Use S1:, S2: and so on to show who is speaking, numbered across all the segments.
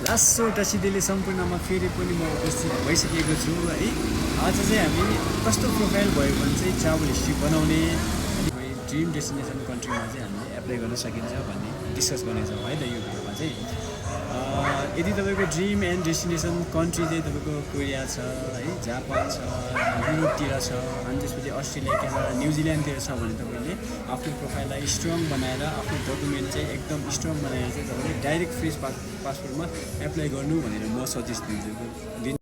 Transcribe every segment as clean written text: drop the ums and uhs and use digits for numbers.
S1: लासो टसिदेले सम्पूर्णमा फेरि पनि म उपस्थित भइसकेको छु है। आज चाहिँ हामी कस्तो प्रोफाइल भयो भने चाहिँ ट्राभल हिस्ट्री बनाउने अनि ड्रिम डेस्टिनेसन कन्ट्रीमा चाहिँ हामीले एप्लाई गर्न सकिन्छ भन्ने डिस्कस गर्नेछौँ है त यो भिडियोमा चाहिँ। यदि तपाईँको ड्रिम एन्ड डेस्टिनेसन कन्ट्री चाहिँ तपाईँको कोरिया छ है, जापान छ, युरोपतिर छ, अनि त्यसपछि अस्ट्रेलिया, क्यानाडा, न्युजिल्यान्डतिर छ भने तपाईँले आफ्नो प्रोफाइललाई स्ट्रङ बनाएर आफ्नो डकुमेन्ट चाहिँ एकदम स्ट्रङ बनाएर चाहिँ तपाईँले डाइरेक्ट फ्रेस पासपोर्टमा एप्लाई गर्नु भनेर म सजेस्ट दिन्छु।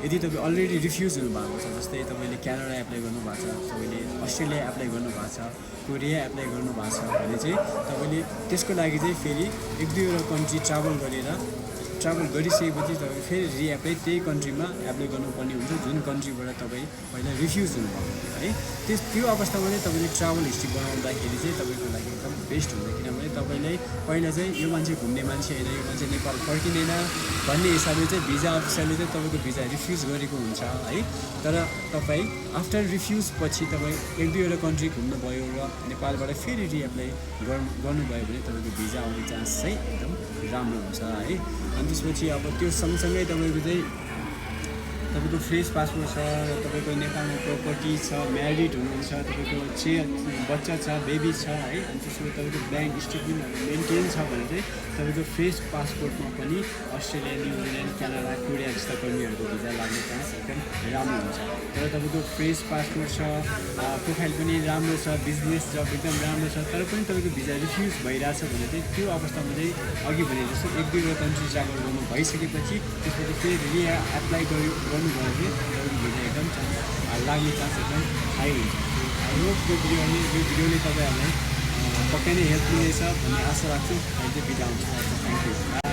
S1: यदि तपाईँ अलरेडी रिफ्युज हुनुभएको छ, जस्तै तपाईँले क्यानाडा एप्लाई गर्नुभएको छ, तपाईँले अस्ट्रेलिया एप्लाई गर्नुभएको छ, कोरिया एप्लाई गर्नुभएको छ भने चाहिँ तपाईँले त्यसको लागि चाहिँ फेरि एक दुईवटा कन्ट्री ट्राभल गरिसकेपछि तपाईँ फेरि रिएप्लाई त्यही कन्ट्रीमा एप्लाई गर्नुपर्ने हुन्छ जुन कन्ट्रीबाट तपाईँ पहिला रिफ्युज हुनुभएको थियो है। त्यो अवस्थामा चाहिँ तपाईँले ट्राभल हिस्ट्री बनाउँदाखेरि चाहिँ तपाईँको लागि एकदम बेस्ट हुन्छ, किनभने तपाईँलाई पहिला चाहिँ यो मान्छे घुम्ने मान्छे होइन, यो मान्छे नेपाल फर्किँदैन भन्ने हिसाबले चाहिँ भिजा अफिसरले चाहिँ तपाईँको भिजा रिफ्युज गरेको हुन्छ है। तर तपाईँ आफ्टर रिफ्युज पछि तपाईँ एक दुईवटा कन्ट्री घुम्नुभयो र नेपालबाट फेरि रिएप्लाई गर्नुभयो भने तपाईँको भिजा आउने चान्स चाहिँ एकदम राम्रो हुन्छ है। अनि त्यसपछि अब त्यो सँगसँगै तपाईँको फ्रेस पासपोर्ट छ, तपाईँको नेपालमा प्रोपर्टी छ, म्यारिड हुनुहुन्छ, तपाईँको बच्चा छ, बेबी छ है, अनि त्यसपछि तपाईँको ब्याङ्क स्टेटमेन्टहरू मेन्टेन छ भने चाहिँ तपाईँको फ्रेस पासपोर्टमा पनि अस्ट्रेलिया, न्युजिल्यान्ड, क्यानाडा, कोरिया जस्ता कन्ट्रीहरूको भिजा लाग्ने चान्स एकदम राम्रो हुन्छ। तर तपाईँको फ्रेस पासपोर्ट छ, प्रोफाइल पनि राम्रो छ, बिजनेस जब एकदम राम्रो छ, तर पनि तपाईँको भिजा रिफ्युज भइरहेछ भने चाहिँ त्यो अवस्थामा चाहिँ अघि भने जस्तो एक दुईवटा कन्ट्री ट्राभल गर्नु भइसकेपछि त्यसपछि फेरि एप्लाई गर्नुभयो भने तपाईँको भिजा एकदम लाग्ने चान्स एकदम हाई हुन्छ। यो भिडियोले तपाईँहरूलाई पक्कै नै हेल्प हुनेछ भन्ने आशा राख्छु। अहिले चाहिँ बिदा हुन्छ। Thank you.